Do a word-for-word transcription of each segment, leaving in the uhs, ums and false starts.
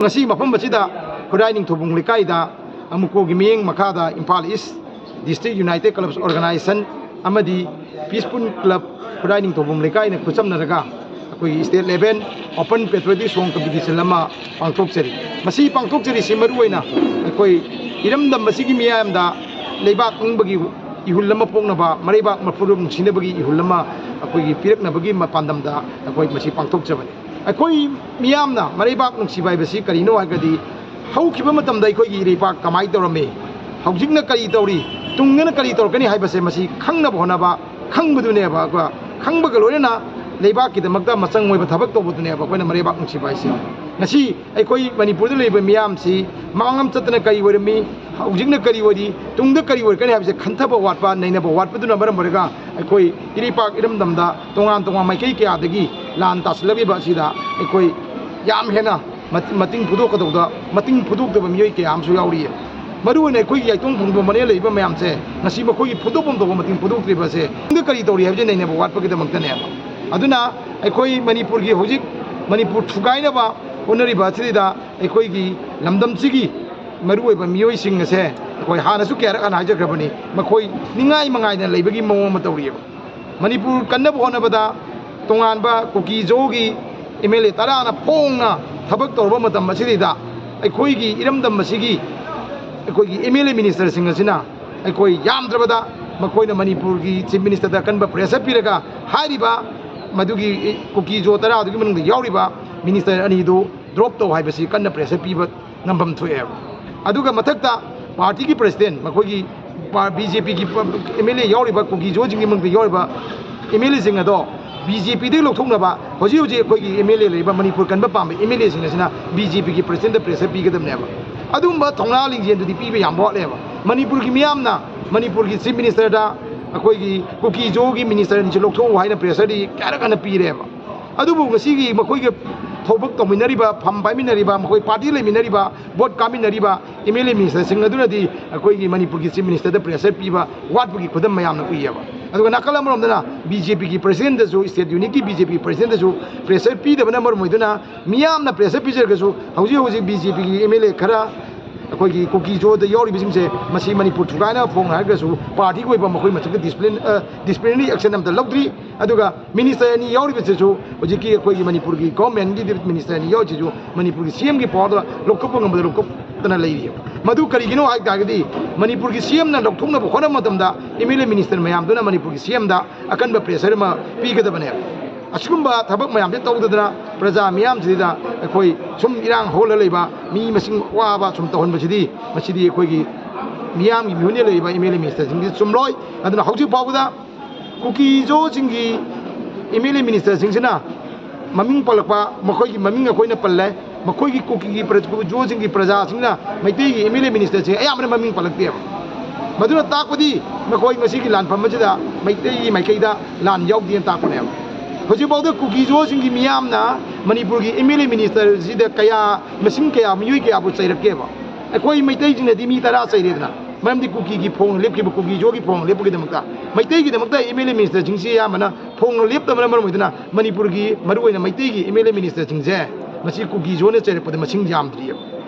ꯉꯁꯤ ꯃꯐꯝ ꯑꯁꯤꯗ ꯈꯨꯔꯥꯏ ꯅꯤꯡꯊꯧꯕꯨꯡ ꯂꯩꯀꯥꯏꯗ ꯑꯃꯨꯀꯣꯒꯤ ꯃꯤꯠꯌꯦꯡ ꯃꯈꯥꯗ ꯏꯝꯐꯥꯜ ꯏꯁ ꯗꯤꯁꯇ꯭ꯔꯤꯛ ꯌꯨꯅꯥꯏꯇꯦꯠ ꯀ꯭ꯂꯕꯁ ꯑꯣꯔꯒꯅꯥꯏꯖꯦꯁꯟ ꯑꯃꯗꯤ ꯄꯤꯁꯐꯨꯜ ꯀ꯭ꯂꯕ ꯈꯨꯔꯥꯏ ꯅꯤꯡꯊꯧꯕꯨꯡ ꯂꯩꯀꯥꯏꯅ ꯈꯨꯠꯁꯝꯅꯔꯒ ꯑꯩꯈꯣꯏꯒꯤ ꯁ꯭ꯇꯦꯠ ꯂꯦꯚꯦꯜ ꯑꯣꯄꯟ ꯄꯦꯇ꯭ꯔꯣꯏꯇꯤꯛ ꯁꯣꯡ ꯀꯝꯄꯤꯇꯤꯁꯟ ꯑꯃ ꯄꯥꯡꯊꯣꯛꯆꯔꯤ꯫ ꯃꯁꯤ ꯄꯥꯡꯊꯣꯛꯆꯔꯤꯁꯤ ꯃꯔꯨꯑꯣꯏꯅ ꯑꯩꯈꯣꯏ ꯏꯔꯝꯗꯝ ꯑꯁꯤꯒꯤ ꯃꯤꯌꯥꯝꯗ ꯂꯩꯕꯥꯛ ꯅꯤꯡꯕꯒꯤ ꯏꯍꯨꯜ ꯑꯃ ꯄꯣꯛꯅꯕ, ꯃꯔꯩꯕꯥꯛ ꯃꯄꯨꯔꯣꯟ ꯅꯨꯡꯁꯤꯅꯕꯒꯤ ꯏꯍꯨꯜ ꯑꯃ ꯑꯩꯈꯣꯏꯒꯤ ꯄꯤꯔꯛꯅꯕꯒꯤ ꯃ-, ꯄꯥꯟꯗꯝꯗ ꯑꯩꯈꯣꯏ ꯃꯁꯤ ꯄꯥꯡꯊꯣꯛꯆꯕꯅꯤ꯫ ꯑꯩꯈꯣꯏ ꯃꯤꯌꯥꯝꯅ ꯃꯔꯩꯕꯥꯛ ꯅꯨꯡꯁꯤꯕ ꯍꯥꯏꯕꯁꯤ ꯀꯔꯤꯅꯣ ꯍꯥꯏꯔꯒꯗꯤ, ꯍꯧꯈꯤꯕ ꯃꯇꯝꯗ ꯑꯩꯈꯣꯏꯒꯤ ꯏꯔꯩꯄꯥꯛ ꯀꯃꯥꯏꯅ ꯇꯧꯔꯝꯃꯤ, ꯍꯧꯖꯤꯛꯅ ꯀꯔꯤ ꯇꯧꯔꯤ, ꯇꯨꯡꯗꯅ ꯀꯔꯤ ꯇꯧꯔꯛꯀꯅꯤ ꯍꯥꯏꯕꯁꯦ ꯃꯁꯤ ꯈꯪꯅꯕ ꯍꯣꯠꯅꯕ, ꯈꯪꯕꯗꯨꯅꯦꯕ꯫ ꯑꯗꯨꯒ ꯈꯪꯕꯒ ꯂꯣꯏꯅꯅ ꯂꯩꯕꯥꯛꯀꯤꯗꯃꯛꯇ ꯃꯆꯪ ꯑꯣꯏꯕ ꯊꯕꯛ ꯇꯧꯕꯗꯨꯅꯦꯕ ꯑꯩꯈꯣꯏꯅ ꯃꯔꯩꯕꯥꯛ ꯅꯨꯡꯁꯤꯕ ꯍꯥꯏꯁꯦ꯫ ꯉꯁꯤ ꯑꯩꯈꯣꯏ ꯃꯅꯤꯄꯨꯔꯗ ꯂꯩꯔꯤꯕ ꯃꯤꯌꯥꯝꯁꯤ ꯃꯃꯥꯡ ꯑꯃ ꯆꯠꯇꯅ ꯀꯔꯤ ꯑꯣꯏꯔꯝꯃꯤ, ꯍꯧꯖꯤꯛꯅ ꯀꯔꯤ ꯑꯣꯏꯔꯤ, ꯇꯨꯡꯗ ꯀꯔꯤ ꯑꯣꯏꯔꯛꯀꯅꯤ ꯍꯥꯏꯕꯁꯦ ꯈꯟꯊꯕ ꯋꯥꯠꯄ, ꯅꯩꯅꯕ ꯋꯥꯠꯄꯗꯨꯅ ꯃꯔꯝ ꯑꯣꯏꯔꯒ ꯑꯩꯈꯣꯏ ꯏꯔꯩꯄꯥꯛ ꯏꯔꯝꯗꯝꯗ ꯇꯣꯉꯥꯟ ꯇꯣꯉꯥꯟ ꯃꯥꯏꯀꯩ ꯀꯌꯥꯗꯒꯤ ꯂꯥꯟ ꯇꯥꯁꯤꯜꯂꯛꯂꯤꯕ ꯑꯁꯤꯗ ꯑꯩꯈꯣꯏ ꯌꯥꯝ ꯍꯦꯟꯅ ꯃꯠ-, ꯃꯇꯤꯡ ꯐꯨꯗꯣꯛꯀꯗꯧꯗ ꯃꯇꯤꯡ ꯐꯨꯗꯣꯛꯇꯕ ꯃꯤꯑꯣꯏ ꯀꯌꯥ ꯑꯃꯁꯨ ꯌꯥꯎꯔꯤꯌꯦ꯫ ꯃꯔꯨꯑꯣꯏꯅ ꯑꯩꯈꯣꯏꯒꯤ ꯌꯥꯏꯇꯣꯡ ꯐꯣꯡꯗꯣꯡ ꯃꯅꯦ ꯂꯩꯔꯤꯕ ꯃꯌꯥꯝꯁꯦ ꯉꯁꯤ ꯃꯈꯣꯏꯒꯤ ꯐꯨꯗꯣꯛꯐꯝ ꯊꯣꯛꯄ ꯃꯇꯤꯡ ꯐꯨꯗꯣꯛꯇ꯭ꯔꯤꯕꯁꯦ ꯇꯨꯡꯗ ꯀꯔꯤ ꯇꯧꯔꯤ ꯍꯥꯏꯕꯁꯦ ꯅꯩꯅꯕ ꯋꯥꯠꯄꯒꯤꯗꯃꯛꯇꯅꯦꯕ꯫ ꯑꯗꯨꯅ ꯑꯩꯈꯣꯏ ꯃꯅꯤꯄꯨꯔꯒꯤ ꯍꯧꯖꯤꯛ ꯃꯅꯤꯄꯨꯔ ꯊꯨꯒꯥꯏꯅꯕ ꯍꯣꯠꯅꯔꯤꯕ ꯑꯁꯤꯗ ꯑꯩꯈꯣꯏꯒꯤ ꯂꯝꯗꯝꯁꯤꯒꯤ ꯃꯔꯨꯑꯣꯏꯕ ꯃꯤꯑꯣꯏꯁꯤꯡ ꯑꯁꯦ ꯑꯩꯈꯣꯏ ꯍꯥꯟꯅꯁꯨ ꯀꯌꯥꯔꯛ ꯍꯥꯟꯅ ꯍꯥꯏꯖꯈ꯭ꯔꯕꯅꯤ, ꯃꯈꯣꯏ ꯅꯤꯡꯉꯥꯏ ꯃꯉꯥꯏꯗꯅ ꯂꯩꯕꯒꯤ ꯃꯑꯣꯡ ꯑꯃ ꯇꯧꯔꯤꯑꯕ꯫ ꯃꯅꯤꯄꯨꯔ ꯀꯟꯅꯕ ꯍꯣꯠꯅꯕꯗ ꯇꯣꯉꯥꯟꯕ ꯀꯨꯀꯤ ꯖꯣꯒꯤ ꯑꯦꯝ ꯑꯦꯜ ꯑꯦ ꯇꯔꯥꯅ ꯐꯣꯡꯅ ꯊꯕꯛ ꯇꯧꯔꯕ ꯃꯇꯝ ꯑꯁꯤꯗꯩꯗ ꯑꯩꯈꯣꯏꯒꯤ ꯏꯔꯝꯗꯝ ꯑꯁꯤꯒꯤ ꯑꯩꯈꯣꯏꯒꯤ ꯑꯦꯝ ꯑꯦꯜ ꯑꯦ ꯃꯤꯅꯤꯁꯇꯔꯁꯤꯡ ꯑꯁꯤꯅ ꯑꯩꯈꯣꯏ ꯌꯥꯝꯗ꯭ꯔꯕꯗ ꯃꯈꯣꯏꯅ ꯃꯅꯤꯄꯨꯔꯒꯤ ꯆꯤꯐ ꯃꯤꯅꯤꯁꯇꯔꯗ ꯑꯀꯟꯕ ꯄ꯭ꯔꯦꯁꯔ ꯄꯤꯔꯒ ꯍꯥꯏꯔꯤꯕ ꯃꯗꯨꯒꯤ ꯀꯨꯀꯤ ꯖꯣ ꯇꯔꯥꯗꯨꯒꯤ ꯃꯅꯨꯡꯗ ꯌꯥꯎꯔꯤꯕ ꯃꯤꯅꯤꯁꯇꯔ ꯑꯅꯤꯗꯨ ꯗ꯭ꯔꯣꯞ ꯇꯧ ꯍꯥꯏꯕꯁꯤ ꯀꯟꯅ ꯄ꯭ꯔꯦꯁꯔ ꯄꯤꯕ ꯉꯝꯐꯝ ꯊꯣꯛꯑꯦꯕ꯫ ꯑꯗꯨꯒ ꯃꯊꯛꯇ ꯄꯥꯔꯇꯤꯒꯤ ꯄ꯭ꯔꯁꯤꯗꯦꯟ, ꯃꯈꯣꯏꯒꯤ ꯄꯥ-, ꯕꯤ ꯖꯦ ꯄꯤꯒꯤ ꯄ-, ꯑꯦꯝ ꯑꯦꯜ ꯑꯦ ꯌꯥꯎꯔꯤꯕ, ꯀꯨꯀꯤ ꯖꯣꯁꯤꯡꯒꯤ ꯃꯅꯨꯡꯗ ꯌꯥꯎꯔꯤꯕ ꯑꯦꯝ ꯑꯦꯜ ꯑꯦꯁꯤꯡ ꯑꯗꯣ ꯕꯤ ꯖꯦ ꯄꯤꯗꯒꯤ ꯂꯧꯊꯣꯛꯅꯕ ꯍꯧꯖꯤꯛ ꯍꯧꯖꯤꯛ ꯑꯩꯈꯣꯏꯒꯤ ꯑꯦꯝ ꯑꯦꯜ ꯑꯦ ꯂꯩꯔꯤꯕ, ꯃꯅꯤꯄꯨꯔ ꯀꯟꯕ ꯄꯥꯝꯕ ꯑꯦꯝ ꯑꯦꯜ ꯑꯦꯁꯤꯡ ꯑꯁꯤꯅ ꯕꯤ ꯖꯦ ꯄꯤꯒꯤ ꯄ꯭ꯔꯁꯤꯗꯦꯟꯗ ꯄ꯭ꯔꯦꯁꯔ ꯄꯤꯒꯗꯕꯅꯦꯕ꯫ ꯑꯗꯨꯒꯨꯝꯕ ꯊꯧꯅꯥ ꯂꯤꯡꯖꯦꯜꯗꯨꯗꯤ ꯄꯤꯕ ꯌꯥꯝ ꯋꯥꯠꯂꯦꯕ꯫ ꯃꯅꯤꯄꯨꯔꯒꯤ ꯃꯤꯌꯥꯝꯅ ꯃꯅꯤꯄꯨꯔꯒꯤ ꯆꯤꯐ ꯃꯤꯅꯤꯁꯇꯔꯗ ꯑꯩꯈꯣꯏꯒꯤ ꯀꯨꯀꯤ ꯖꯣꯒꯤ ꯃꯤꯅꯤꯁꯇꯔ ꯑꯅꯤꯁꯤ ꯂꯧꯊꯣꯛꯎ ꯍꯥꯏꯅ ꯄ꯭ꯔꯦꯁꯔꯗꯤ ꯀꯌꯥꯔꯛ ꯍꯟꯅ ꯄꯤꯔꯦꯕ꯫ ꯑꯗꯨꯕꯨ ꯉꯁꯤꯒꯤ ꯃꯈꯣꯏꯒꯤ ꯊꯕꯛ ꯇꯧꯃꯤꯟꯅꯔꯤꯕ, ꯐꯝ ꯄꯥꯏꯃꯤꯟꯅꯔꯤꯕ, ꯃꯈꯣꯏ ꯄꯥꯔꯇꯤ ꯂꯩꯃꯤꯟꯅꯔꯤꯕ, ꯚꯣꯠ ꯀꯥꯃꯤꯟꯅꯔꯤꯕ ꯑꯦꯝ ꯑꯦꯜ ꯑꯦ ꯃꯤꯅꯤꯁꯇꯔꯁꯤꯡ ꯑꯗꯨꯅꯗꯤ ꯑꯩꯈꯣꯏꯒꯤ ꯃꯅꯤꯄꯨꯔꯒꯤ ꯆꯤꯐ ꯃꯤꯅꯤꯁꯇꯔꯗ ꯄ꯭ꯔꯦꯁꯔ ꯄꯤꯕ ꯋꯥꯠꯄꯒꯤ ꯈꯨꯗꯝ ꯃꯌꯥꯝꯅ ꯎꯏꯌꯦꯕ꯫ ꯑꯗꯨꯒ ꯅꯥꯀꯜ ꯑꯃꯔꯣꯝꯗꯅ ꯕꯤ ꯖꯦ ꯄꯤꯒꯤ ꯄ꯭ꯔꯁꯤꯗꯦꯟꯗꯁꯨ, ꯁ꯭ꯇꯦꯠ ꯌꯨꯅꯤꯠꯀꯤ ꯕꯤ ꯖꯦ ꯄꯤ ꯄ꯭ꯔꯁꯤꯗꯦꯟꯗꯁꯨ ꯄ꯭ꯔꯦꯁꯔ ꯄꯤꯗꯕꯅ ꯃꯔꯝ ꯑꯣꯏꯗꯨꯅ, ꯃꯤꯌꯥꯝꯅ ꯄ꯭ꯔꯦꯁꯔ ꯄꯤꯖꯔꯒꯁꯨ ꯍꯧꯖꯤꯛ ꯍꯧꯖꯤꯛ ꯕꯤ ꯖꯦ ꯄꯤꯒꯤ ꯑꯦꯝ ꯑꯦꯜ ꯑꯦ ꯈꯔ ꯑꯩꯈꯣꯏꯒꯤ ꯀꯨꯀꯤ ꯖꯣꯗ ꯌꯥꯎꯔꯤꯕꯁꯤꯡꯁꯦ, ꯃꯁꯤ ꯃꯅꯤꯄꯨꯔ ꯊꯨꯒꯥꯏꯅꯕ ꯐꯣꯡꯅ ꯍꯥꯏꯔꯒꯁꯨ ꯄꯥꯔꯇꯤꯒꯤ ꯑꯣꯏꯕ ꯃꯈꯣꯏ ꯃꯊꯛꯇ ꯗꯤꯁꯤꯄ꯭ꯂꯤꯟ, ꯑ, ꯗꯤꯁꯤꯄ꯭ꯂꯤꯅꯔꯤ ꯑꯦꯛꯁꯟ ꯑꯃꯇ ꯂꯧꯗ꯭ꯔꯤ꯫ ꯑꯗꯨꯒ ꯃꯤꯅꯤꯁꯇꯔ ꯑꯅꯤ ꯌꯥꯎꯔꯤꯕꯁꯤꯁꯨ ꯍꯧꯖꯤꯛꯀꯤ ꯑꯩꯈꯣꯏꯒꯤ ꯃꯅꯤꯄꯨꯔꯒꯤ ꯒꯣꯔꯃꯦꯟꯒꯤ ꯃꯤꯅꯤꯁꯇꯔ ꯑꯅꯤ ꯌꯥꯎꯔꯤꯁꯤꯁꯨ ꯃꯅꯤꯄꯨꯔꯒꯤ ꯁꯤ ꯑꯦꯝꯒꯤ ꯄꯥꯋꯔꯗ ꯂꯧꯊꯣꯛꯄ ꯉꯝꯕꯗ ꯂꯧꯊꯣꯛꯇꯅ ꯂꯩꯔꯤ꯫ ꯃꯗꯨ ꯀꯔꯤꯒꯤꯅꯣ ꯍꯥꯏ ꯇꯥꯔꯒꯗꯤ, ꯃꯅꯤꯄꯨꯔꯒꯤ ꯁꯤ ꯑꯦꯝꯅ ꯂꯧꯊꯣꯛꯅꯕ ꯍꯣꯠꯅꯕ ꯃꯇꯝꯗ ꯑꯦꯝ ꯑꯦꯜ ꯑꯦ ꯃꯤꯅꯤꯁꯇꯔ ꯃꯌꯥꯝꯗꯨꯅ ꯃꯅꯤꯄꯨꯔꯒꯤ ꯁꯤ ꯑꯦꯝꯗ ꯑꯀꯟꯕ ꯄ꯭ꯔꯦꯁꯔ ꯑꯃ ꯄꯤꯒꯗꯕꯅꯦꯕ꯫ ꯑꯁꯤꯒꯨꯝꯕ ꯊꯕꯛ ꯃꯌꯥꯝꯁꯦ ꯇꯧꯗꯗꯅ ꯄ꯭ꯔꯖꯥ ꯃꯤꯌꯥꯝꯁꯤꯗ ꯑꯩꯈꯣꯏ ꯁꯨꯝ ꯏꯔꯥꯡ ꯍꯧꯍꯜꯂ ꯂꯩꯕ, ꯃꯤ ꯃꯁꯤꯡ ꯋꯥꯕ ꯁꯨꯝ ꯇꯧꯍꯟꯕꯁꯤꯗꯤ, ꯃꯁꯤꯗꯤ ꯑꯩꯈꯣꯏꯒꯤ ꯃꯤꯌꯥꯝꯒꯤ ꯃꯤꯍꯨꯠꯅ ꯂꯩꯔꯤꯕ ꯑꯦꯝ ꯑꯦꯜ ꯑꯦ ꯃꯤꯅꯤꯁꯇꯔꯁꯤꯡꯁꯤ ꯆꯨꯝꯂꯣꯏ꯫ ꯑꯗꯨꯅ ꯍꯧꯖꯤꯛ ꯐꯥꯎꯕꯗ ꯀꯨꯀꯤ ꯖꯣꯁꯤꯡꯒꯤ ꯑꯦꯝ ꯑꯦꯜ ꯑꯦ ꯃꯤꯅꯤꯁꯇꯔꯁꯤꯡꯁꯤꯅ ꯃꯃꯤꯡ ꯄꯜꯂꯛꯄ, ꯃꯈꯣꯏꯒꯤ ꯃꯃꯤꯡ ꯑꯩꯈꯣꯏꯅ ꯄꯜꯂꯦ, ꯃꯈꯣꯏꯒꯤ ꯀꯨꯀꯤꯒꯤ ꯄ꯭ꯔ-, ꯖꯣꯁꯤꯡꯒꯤ ꯄ꯭ꯔꯖꯥꯁꯤꯡꯅ ꯃꯩꯇꯩꯒꯤ ꯑꯦꯝ ꯑꯦꯜ ꯑꯦ ꯃꯤꯅꯤꯁꯇꯔꯁꯦ ꯑꯌꯥꯝꯕꯅ ꯃꯃꯤꯡ ꯄꯜꯂꯛꯇꯦꯕ꯫ ꯃꯗꯨꯅ ꯇꯥꯛꯄꯗꯤ ꯃꯈꯣꯏ ꯃꯁꯤꯒꯤ ꯂꯥꯟꯐꯝ ꯑꯁꯤꯗ ꯃꯩꯇꯩꯒꯤ ꯃꯥꯏꯀꯩꯗ ꯂꯥꯟ ꯌꯥꯎꯗꯦꯅ ꯇꯥꯛꯄꯅꯦꯕ꯫ ꯍꯧꯖꯤꯛꯐꯥꯎꯗ ꯀꯨꯀꯤ ꯖꯣꯁꯤꯡꯒꯤ ꯃꯤꯌꯥꯝꯅ ꯃꯅꯤꯄꯨꯔꯒꯤ ꯑꯦꯝ ꯑꯦꯜ ꯑꯦ ꯃꯤꯅꯤꯁꯇꯔꯁꯤꯗ ꯀꯌꯥ, ꯃꯁꯤꯡ ꯀꯌꯥ, ꯃꯤꯑꯣꯏ ꯀꯌꯥꯕꯨ ꯆꯩꯔꯛꯀꯦꯕ? ꯑꯩꯈꯣꯏ ꯃꯩꯇꯩꯁꯤꯡꯅꯗꯤ ꯃꯤ ꯇꯔꯥ ꯆꯩꯔꯦꯗꯅ, ꯃꯔꯝꯗꯤ ꯀꯨꯀꯤꯒꯤ ꯐꯣꯡꯅ ꯂꯦꯞꯈꯤꯕ, ꯀꯨꯀꯤ ꯖꯣꯒꯤ ꯐꯣꯡꯅ ꯂꯦꯞꯄꯒꯤꯗꯃꯛꯇ꯫ ꯃꯩꯇꯩꯒꯤꯗꯃꯛꯇ ꯑꯦꯝ ꯑꯦꯜ ꯑꯦ ꯃꯤꯅꯤꯁꯇꯔꯁꯤꯡꯁꯤ ꯑꯌꯥꯝꯕꯅ ꯐꯣꯡꯅ ꯂꯦꯞꯇꯕꯅ ꯃꯔꯝ ꯑꯣꯏꯗꯨꯅ ꯃꯅꯤꯄꯨꯔꯒꯤ, ꯃꯔꯨꯑꯣꯏꯅ ꯃꯩꯇꯩꯒꯤ ꯑꯦꯝ ꯑꯦꯜ ꯑꯦ ꯃꯤꯅꯤꯁꯇꯔꯁꯤꯡꯁꯦ ꯃꯁꯤ ꯀꯨꯀꯤ ꯖꯣꯅ ꯆꯩꯔꯛꯄꯗ ꯃꯁꯤꯡ ꯌꯥꯝꯗ꯭ꯔꯤꯑꯕ꯫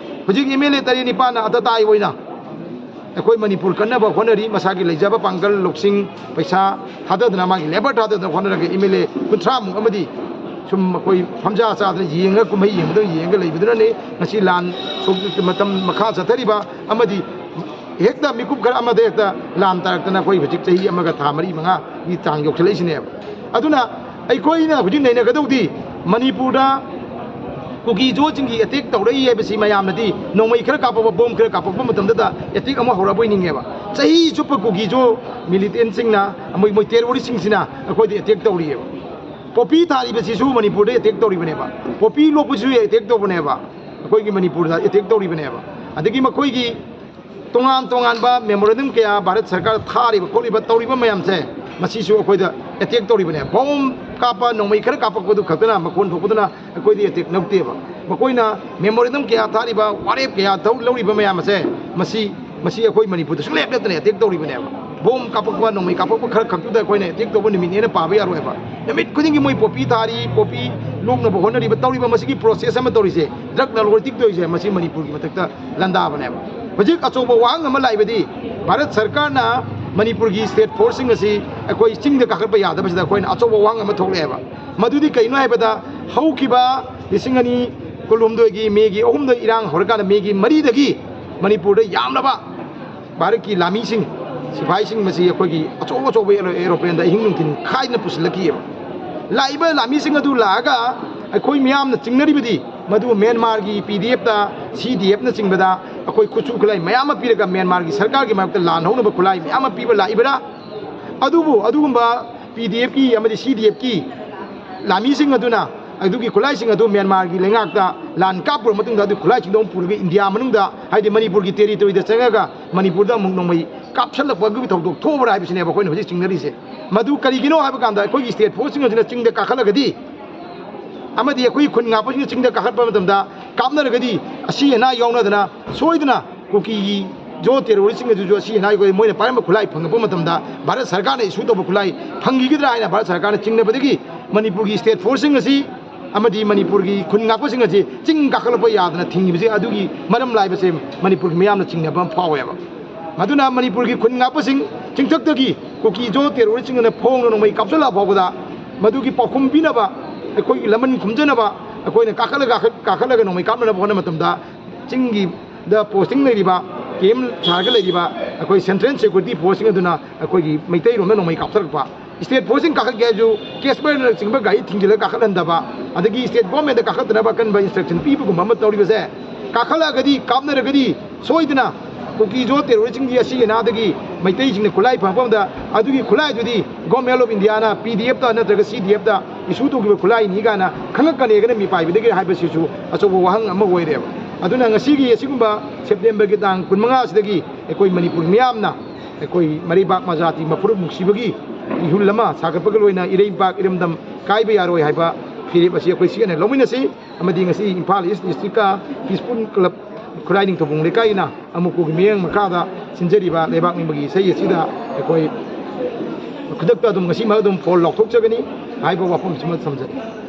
ꯍꯧꯖꯤꯛ ꯑꯦꯝ ꯑꯦꯜ ꯑꯦ ꯇꯔꯦꯠ ꯅꯤꯄꯥꯜꯅ ꯑꯇꯇꯥꯏ ꯑꯣꯏꯅ ꯑꯩꯈꯣꯏ ꯃꯅꯤꯄꯨꯔ ꯀꯟꯅꯕ ꯍꯣꯠꯅꯔꯤ, ꯃꯁꯥꯒꯤ ꯂꯩꯖꯕ ꯄꯥꯡꯒꯜ, ꯂꯧꯁꯤꯡ, ꯄꯩꯁꯥ ꯊꯥꯗꯗꯅ, ꯃꯥꯒꯤ ꯂꯦꯕꯔ ꯊꯥꯗꯗꯅ ꯍꯣꯠꯅꯔꯒ ꯑꯦꯝ ꯑꯦꯜ ꯑꯦ ꯀꯨꯟꯊ꯭ꯔꯥꯃꯨꯛ ꯑꯃꯗꯤ ꯁꯨꯝ ꯑꯩꯈꯣꯏ ꯐꯝꯖꯥ ꯆꯥꯗꯅ ꯌꯦꯡꯉ, ꯀꯨꯝꯍꯩ ꯌꯦꯡꯕꯗ ꯌꯦꯡꯉꯒ ꯂꯩꯕꯗꯨꯅꯅꯤ ꯉꯁꯤ ꯂꯥꯟ ꯁꯣꯛ-, ꯃꯇꯝ ꯃꯈꯥ ꯆꯠꯊꯔꯤꯕ ꯑꯃꯗꯤ ꯍꯦꯛꯇ ꯃꯤꯀꯨꯞ ꯈꯔ ꯑꯃꯗ ꯍꯦꯛꯇ ꯂꯥꯟ ꯇꯥꯔꯛꯇꯅ ꯑꯩꯈꯣꯏ ꯍꯧꯖꯤꯛ ꯆꯍꯤ ꯑꯃꯒ ꯊꯥ ꯃꯔꯤ ꯃꯉꯥꯒꯤ ꯆꯥꯡ ꯌꯧꯁꯤꯜꯂꯛꯏꯁꯤꯅꯦꯕ꯫ ꯑꯗꯨꯅ ꯑꯩꯈꯣꯏꯅ ꯍꯧꯖꯤꯛ ꯅꯩꯅꯒꯗꯧꯗꯤ ꯃꯅꯤꯄꯨꯔꯗ ꯀꯨꯀꯤ ꯖꯣꯁꯤꯡꯒꯤ ꯑꯦꯇꯦꯛ ꯇꯧꯔꯛꯏ ꯍꯥꯏꯕꯁꯤ ꯃꯌꯥꯝꯅꯗꯤ ꯅꯣꯡꯃꯩ ꯈꯔ ꯀꯥꯞꯄꯛꯄ, ꯕꯣꯝ ꯈꯔ ꯀꯥꯞꯄꯛꯄ ꯃꯇꯝꯗꯗ ꯑꯦꯇꯦꯛ ꯑꯃ ꯍꯧꯔꯛꯑꯕꯣꯏ ꯅꯤꯡꯉꯦꯕ꯫ ꯆꯍꯤ ꯆꯨꯞꯄ ꯀꯨꯀꯤ ꯖꯣ ꯃꯤꯂꯤꯇꯦꯟꯁꯤꯡꯅ ꯃꯣꯏ, ꯃꯣꯏ ꯇꯦꯔꯣꯔꯤꯁꯁꯤꯡꯁꯤꯅ ꯑꯩꯈꯣꯏꯗ ꯑꯦꯇꯦꯛ ꯇꯧꯔꯤꯑꯕ꯫ ꯄꯣꯄꯤ ꯊꯥꯔꯤꯕꯁꯤꯁꯨ ꯃꯅꯤꯄꯨꯔꯗ ꯑꯦꯇꯦꯛ ꯇꯧꯔꯤꯕꯅꯦꯕ, ꯄꯣꯄꯤ ꯂꯣꯛꯄꯁꯤꯁꯨ ꯑꯦꯇꯦꯛ ꯇꯧꯕꯅꯦꯕ, ꯑꯩꯈꯣꯏꯒꯤ ꯃꯅꯤꯄꯨꯔꯗ ꯑꯦꯇꯦꯛ ꯇꯧꯔꯤꯕꯅꯦꯕ꯫ ꯑꯗꯒꯤ ꯃꯈꯣꯏꯒꯤ ꯇꯣꯉꯥꯟ ꯇꯣꯉꯥꯟꯕ ꯃꯦꯃꯣꯔꯦꯟꯗꯝ ꯀꯌꯥ ꯚꯥꯔꯠ ꯁꯔꯀꯥꯔ ꯊꯥꯔꯤꯕ ꯈꯣꯠꯂꯤꯕ ꯇꯧꯔꯤꯕ ꯃꯌꯥꯝꯁꯦ, ꯃꯁꯤꯁꯨ ꯑꯩꯈꯣꯏꯗ ꯑꯦꯇꯦꯛ ꯇꯧꯔꯤꯕꯅꯦ꯫ ꯕꯣꯝ ꯀꯥꯞꯄ, ꯅꯣꯡꯃꯩ ꯈꯔ ꯀꯥꯞꯄꯛꯄꯗꯨ ꯈꯛꯇꯅ, ꯃꯈꯣꯟ ꯊꯣꯛꯄꯗꯨꯅ ꯑꯩꯈꯣꯏꯗ ꯑꯦꯇꯦꯛ ꯅꯧꯗꯦꯕ꯫ ꯃꯈꯣꯏꯅ ꯃꯦꯃꯣꯔꯦꯟꯗꯝ ꯀꯌꯥ ꯊꯥꯔꯤꯕ, ꯋꯥꯔꯦꯞ ꯀꯌꯥ ꯊꯧ-, ꯂꯧꯔꯤꯕ ꯃꯌꯥꯝ ꯑꯁꯦ, ꯃꯁꯤ, ꯃꯁꯤ ꯑꯩꯈꯣꯏ ꯃꯅꯤꯄꯨꯔꯗ ꯁꯨꯡꯂꯦꯞ ꯂꯦꯞꯇꯅ ꯑꯦꯇꯦꯛ ꯇꯧꯔꯤꯕꯅꯦꯕ꯫ ꯕꯣꯝ ꯀꯥꯞꯄꯛꯄ, ꯅꯣꯡꯃꯩ ꯀꯥꯞꯄꯛꯄ ꯈꯔ ꯈꯛꯇꯨꯗ ꯑꯩꯈꯣꯏꯅ ꯑꯦꯇꯦꯛ ꯇꯧꯕ ꯅꯨꯃꯤꯠꯅꯦꯅ ꯄꯥꯕ ꯌꯥꯔꯣꯏꯕ꯫ ꯅꯨꯃꯤꯠ ꯈꯨꯗꯤꯡꯒꯤ ꯃꯣꯏ ꯄꯣꯄꯤ ꯊꯥꯔꯤ, ꯄꯣꯄꯤ ꯂꯣꯛꯅꯕ ꯍꯣꯠꯅꯔꯤꯕ, ꯇꯧꯔꯤꯕ ꯃꯁꯤꯒꯤ ꯄ꯭ꯔꯣꯁꯦꯁ ꯑꯃ ꯇꯧꯔꯤꯁꯦ, ꯗ꯭ꯔꯒ ꯅꯥꯔꯀꯣꯇꯤꯛ ꯇꯧꯔꯤꯁꯦ, ꯃꯁꯤ ꯃꯅꯤꯄꯨꯔꯒꯤ ꯃꯊꯛꯇ ꯂꯥꯟꯗꯥꯕꯅꯦꯕ꯫ ꯍꯧꯖꯤꯛ ꯑꯆꯧꯕ ꯋꯥꯍꯪ ꯑꯃ ꯂꯥꯛꯏꯕꯗꯤ, ꯚꯥꯔꯠ ꯁꯔꯀꯥꯔꯅ ꯃꯅꯤꯄꯨꯔꯒꯤ ꯁ꯭ꯇꯦꯠ ꯐꯣꯔꯁꯁꯤꯡ ꯑꯁꯤ ꯑꯩꯈꯣꯏ ꯆꯤꯡꯗ ꯀꯥꯈꯠꯄ ꯌꯥꯗꯕꯁꯤꯗ ꯑꯩꯈꯣꯏꯅ ꯑꯆꯧꯕ ꯋꯥꯍꯪ ꯑꯃ ꯊꯣꯛꯂꯛꯑꯦꯕ꯫ ꯃꯗꯨꯗꯤ ꯀꯩꯅꯣ ꯍꯥꯏꯕꯗ, ꯍꯧꯈꯤꯕ ꯂꯤꯁꯤꯡ ꯑꯅꯤ ꯀꯨꯟꯍꯨꯝꯗꯣꯏꯒꯤ ꯃꯦꯒꯤ ꯑꯍꯨꯝꯗ ꯏꯔꯥꯡ ꯍꯧꯔꯀꯥꯟꯗ ꯃꯦꯒꯤ ꯃꯔꯤꯗꯒꯤ ꯃꯅꯤꯄꯨꯔꯗ ꯌꯥꯝꯂꯕ ꯚꯥꯔꯠꯀꯤ ꯂꯥꯟꯃꯤꯁꯤꯡ, ꯁꯤꯐꯥꯏꯁꯤꯡ ꯑꯁꯤ ꯑꯩꯈꯣꯏꯒꯤ ꯑꯆꯧ ꯑꯆꯧꯕ ꯑꯦꯔꯣ-, ꯑꯦꯔꯣꯄ꯭ꯂꯦꯟꯗ ꯑꯍꯤꯡ ꯅꯨꯡꯊꯤꯜ ꯈꯥꯏꯗꯅ ꯄꯨꯁꯤꯜꯂꯛꯈꯤꯑꯕ꯫ ꯂꯥꯛꯏꯕ ꯂꯥꯟꯃꯤꯁꯤꯡ ꯑꯗꯨ ꯂꯥꯛꯑꯒ ꯑꯩꯈꯣꯏ ꯃꯤꯌꯥꯝꯅ ꯆꯤꯡꯅꯔꯤꯕꯗꯤ ꯃꯗꯨ ꯃ꯭ꯌꯥꯟꯃꯥꯔꯒꯤ ꯄꯤ ꯗꯤ ꯑꯦꯐꯇ, ꯁꯤ ꯗꯤ ꯑꯦꯐꯅꯆꯤꯡꯕꯗ ꯑꯩꯈꯣꯏ ꯈꯨꯠꯁꯨ ꯈꯨꯠꯂꯥꯏ ꯃꯌꯥꯝ ꯑꯃ ꯄꯤꯔꯒ ꯃ꯭ꯌꯥꯟꯃꯥꯔꯒꯤ ꯁꯔꯀꯥꯔꯒꯤ ꯃꯥꯌꯣꯛꯇ ꯂꯥꯟ ꯍꯧꯅꯕ ꯈꯨꯠꯂꯥꯏ ꯃꯌꯥꯝ ꯑꯃ ꯄꯤꯕ ꯂꯥꯛꯏꯕ꯭ꯔꯥ? ꯑꯗꯨꯕꯨ ꯑꯗꯨꯒꯨꯝꯕ ꯄꯤ ꯗꯤ ꯑꯦꯐꯀꯤ ꯑꯃꯗꯤ ꯁꯤ ꯗꯤ ꯑꯦꯐꯀꯤ ꯂꯥꯟꯃꯤꯁꯤꯡ ꯑꯗꯨꯅ ꯑꯗꯨꯒꯤ ꯈꯨꯠꯂꯥꯏꯁꯤꯡ ꯑꯗꯨ ꯃ꯭ꯌꯥꯟꯃꯥꯔꯒꯤ ꯂꯩꯉꯥꯛꯇ ꯂꯥꯟ ꯀꯥꯞꯄꯨꯔꯕ ꯃꯇꯨꯡꯗ ꯑꯗꯨ ꯈꯨꯠꯂꯥꯏꯁꯤꯡꯗꯣ ꯑꯃꯨꯛ ꯄꯨꯔꯒ ꯏꯟꯗꯤꯌꯥ ꯃꯅꯨꯡꯗ, ꯍꯥꯏꯗꯤ ꯃꯅꯤꯄꯨꯔꯒꯤ ꯇꯦꯔꯤꯇꯣꯔꯤꯗ ꯆꯪꯉꯒ ꯃꯅꯤꯄꯨꯔꯗ ꯑꯃꯨꯛ ꯅꯣꯡꯃꯩ ꯀꯥꯞꯁꯜꯂꯛꯄꯒꯤ ꯊꯧꯗꯣꯛ ꯊꯣꯛꯑꯕ꯭ꯔꯥ ꯍꯥꯏꯕꯁꯤꯅꯦꯕ ꯑꯩꯈꯣꯏꯅ ꯍꯧꯖꯤꯛ ꯆꯤꯡꯅꯔꯤꯁꯦ꯫ ꯃꯗꯨ ꯀꯔꯤꯒꯤꯅꯣ ꯍꯥꯏꯕ ꯀꯥꯟꯗ ꯑꯩꯈꯣꯏꯒꯤ ꯁ꯭ꯇꯦꯠ ꯐꯣꯔꯁꯁꯤꯡ ꯑꯁꯤꯅ ꯆꯤꯡꯗ ꯀꯥꯈꯠꯂꯒꯗꯤ ꯑꯃꯗꯤ ꯑꯩꯈꯣꯏꯒꯤ ꯈꯨꯟ ꯉꯥꯛꯄꯁꯤꯡꯅ ꯆꯤꯡꯗ ꯀꯥꯈꯠꯄ ꯃꯇꯝꯗ ꯀꯥꯞꯅꯔꯒꯗꯤ ꯑꯁꯤ ꯑꯅꯥ ꯌꯥꯎꯅꯗꯅ ꯁꯣꯏꯗꯅ ꯀꯨꯀꯤꯒꯤ ꯖꯣ ꯇꯦꯔꯣꯔꯤꯁꯁꯤꯡ ꯑꯗꯨꯁꯨ ꯑꯁꯤ ꯑꯅꯥ ꯌꯥꯎ-, ꯃꯣꯏꯅ ꯄꯥꯏꯔꯝꯕ ꯈꯨꯠꯂꯥꯏ ꯐꯪꯉꯛꯄ ꯃꯇꯝꯗ ꯚꯥꯔꯠ ꯁꯔꯀꯥꯔꯅ ꯏꯁꯨ ꯇꯧꯕ ꯈꯨꯠꯂꯥꯏ ꯐꯪꯈꯤꯒꯗ꯭ꯔꯥ ꯍꯥꯏꯅ ꯚꯥꯔꯠ ꯁꯔꯀꯥꯔꯅ ꯆꯤꯡꯅꯕꯗꯒꯤ ꯃꯅꯤꯄꯨꯔꯒꯤ ꯁ꯭ꯇꯦꯠ ꯐꯣꯔꯁꯁꯤꯡ ꯑꯁꯤ ꯑꯃꯗꯤ ꯃꯅꯤꯄꯨꯔꯒꯤ ꯈꯨꯟ ꯉꯥꯛꯄꯁꯤꯡ ꯑꯁꯤ ꯆꯤꯡ ꯀꯥꯈꯠꯂꯛꯄ ꯌꯥꯗꯅ ꯊꯤꯡꯉꯤꯕꯁꯦ ꯑꯗꯨꯒꯤ ꯃꯔꯝ ꯂꯥꯏꯕꯁꯦ ꯃꯅꯤꯄꯨꯔꯒꯤ ꯃꯤꯌꯥꯝꯅ ꯆꯤꯡꯅꯕ ꯑꯃ ꯐꯥꯎꯋꯦꯕ꯫ ꯃꯗꯨꯅ ꯃꯅꯤꯄꯨꯔꯒꯤ ꯈꯨꯟ ꯉꯥꯛꯄꯁꯤꯡ ꯆꯤꯡꯊꯛꯇꯒꯤ ꯀꯨꯀꯤ ꯖꯣ ꯇꯦꯔꯣꯔꯤꯁꯁꯤꯡꯅ ꯐꯣꯡꯅ ꯅꯣꯡꯃꯩ ꯀꯥꯞꯁꯤꯜꯂꯛꯑ ꯐꯥꯎꯕꯗ ꯃꯗꯨꯒꯤ ꯄꯥꯎꯈꯨꯝ ꯄꯤꯅꯕ ꯑꯩꯈꯣꯏꯒꯤ ꯂꯃꯟ ꯈꯨꯝꯖꯅꯕ ꯑꯩꯈꯣꯏꯅ ꯀꯥꯈꯠꯂꯒ, ꯀꯥꯈꯠ-, ꯀꯥꯈꯠꯂꯒ ꯅꯣꯡꯃꯩ ꯀꯥꯞꯅꯅꯕ ꯍꯣꯠꯅꯕ ꯃꯇꯝꯗ ꯆꯤꯡꯒꯤꯗ ꯄꯣꯁꯇꯤꯡ ꯂꯩꯔꯤꯕ, ꯀꯦꯝ ꯁꯥꯔꯒ ꯂꯩꯔꯤꯕ ꯑꯩꯈꯣꯏ ꯁꯦꯟꯇ꯭ꯔꯦꯜ ꯁꯦꯀ꯭ꯌꯨꯔꯤꯇꯤ ꯐꯣꯔꯁꯁꯤꯡ ꯑꯗꯨꯅ ꯑꯩꯈꯣꯏꯒꯤ ꯃꯩꯇꯩꯔꯣꯝꯗ ꯅꯣꯡꯃꯩ ꯀꯥꯞꯊꯔꯛꯄ꯫ ꯁ꯭ꯇꯦꯠ ꯐꯣꯔꯁꯁꯤꯡ ꯀꯥꯈꯠꯀꯦ ꯍꯥꯏꯔꯁꯨ ꯀꯦꯁ ꯕꯔꯅꯆꯤꯡꯕ ꯒꯥꯔꯤ ꯊꯤꯡꯖꯤꯜꯂꯒ ꯀꯥꯈꯠꯍꯟꯗꯕ, ꯑꯗꯒꯤ ꯁ꯭ꯇꯦꯠ ꯒꯣꯔꯃꯦꯟꯗ ꯀꯥꯈꯠꯇꯅꯕ ꯑꯀꯟꯕ ꯏꯟꯁꯇ꯭ꯔꯛꯁꯟ ꯄꯤꯕꯒꯨꯝꯕ ꯑꯃ ꯇꯧꯔꯤꯕꯁꯦ, ꯀꯥꯈꯠꯂꯛꯑꯒꯗꯤ, ꯀꯥꯞꯅꯔꯒꯗꯤ ꯁꯣꯏꯗꯅ ꯀꯨꯀꯤ ꯖꯣ ꯇꯦꯔꯣꯔꯤꯁꯁꯤꯡꯒꯤ ꯑꯁꯤ ꯑꯅꯥꯗꯒꯤ ꯃꯩꯇꯩꯁꯤꯡꯅ ꯈꯨꯠꯂꯥꯏ ꯐꯪꯉꯛꯄ ꯃꯇꯝꯗ ꯑꯗꯨꯒꯤ ꯈꯨꯠꯂꯥꯏꯗꯨꯗꯤ ꯒꯣꯔꯃꯦꯟ ꯑꯣꯐ ꯏꯟꯗꯤꯌꯥꯅ ꯄꯤ ꯗꯤ ꯑꯦꯐꯇ ꯅꯠꯇ꯭ꯔꯒ ꯁꯤ ꯗꯤ ꯑꯦꯐꯇ ꯏꯁꯨ ꯇꯧꯈꯤꯕ ꯈꯨꯠꯂꯥꯏꯅꯤ ꯀꯥꯏꯅ ꯈꯪꯉꯛꯀꯅꯦꯒꯅ ꯃꯤꯄꯥꯏꯕꯤꯗꯒꯤꯔ ꯍꯥꯏꯕꯁꯤꯁꯨ ꯑꯆꯧꯕ ꯋꯥꯍꯪ ꯑꯃ ꯑꯣꯏꯔꯦꯕ꯫ ꯑꯗꯨꯅ ꯉꯁꯤꯒꯤ ꯑꯁꯤꯒꯨꯝꯕ ꯁꯦꯞꯇꯦꯝꯕꯔꯒꯤ ꯇꯥꯡ ꯀꯨꯟꯃꯉꯥ ꯑꯁꯤꯗꯒꯤ ꯑꯩꯈꯣꯏ ꯃꯅꯤꯄꯨꯔ ꯃꯤꯌꯥꯝꯅ ꯑꯩꯈꯣꯏ ꯃꯔꯩꯕꯥꯛ ꯃꯖꯥꯇꯤ ꯃꯐꯨꯔꯨꯞ ꯅꯨꯡꯁꯤꯕꯒꯤ ꯏꯍꯨꯜ ꯑꯃ ꯁꯥꯒꯠꯄꯒ ꯂꯣꯏꯅ ꯏꯔꯩꯄꯥꯛ ꯏꯔꯝꯗꯝ ꯀꯥꯏꯕ ꯌꯥꯔꯣꯏ ꯍꯥꯏꯕ ꯐꯤꯔꯦꯞ ꯑꯁꯤ ꯑꯩꯈꯣꯏ ꯁꯤꯒꯅ ꯂꯧꯃꯤꯟꯅꯁꯤ꯫ ꯑꯃꯗꯤ ꯉꯁꯤ ꯏꯝꯐꯥꯜ ꯏꯁ ꯗꯤꯁꯇ꯭ꯔꯤꯛꯀ ꯄꯤꯁꯐꯨꯜ ꯀ꯭ꯂꯕ ꯈꯨꯔꯥꯏ ꯅꯤꯡꯊꯧꯕꯨꯡ ꯂꯩꯀꯥꯏꯅ ꯑꯃꯨꯛꯀꯨꯒꯤ ꯃꯤꯠꯌꯦꯡ ꯃꯈꯥꯗ ꯁꯤꯟꯖꯔꯤꯕ ꯂꯩꯕꯥꯛ ꯅꯤꯡꯕꯒꯤ ꯏꯁꯩ ꯑꯁꯤꯗ ꯑꯩꯈꯣꯏ ꯈꯨꯗꯛꯇ ꯑꯗꯨꯝ ꯉꯁꯤꯃꯛ ꯑꯗꯨꯝ ꯐꯣꯜ ꯂꯥꯎꯊꯣꯛꯆꯒꯅꯤ ꯍꯥꯏꯕ ꯋꯥꯐꯝꯁꯤꯃ ꯊꯝꯖꯔꯤ꯫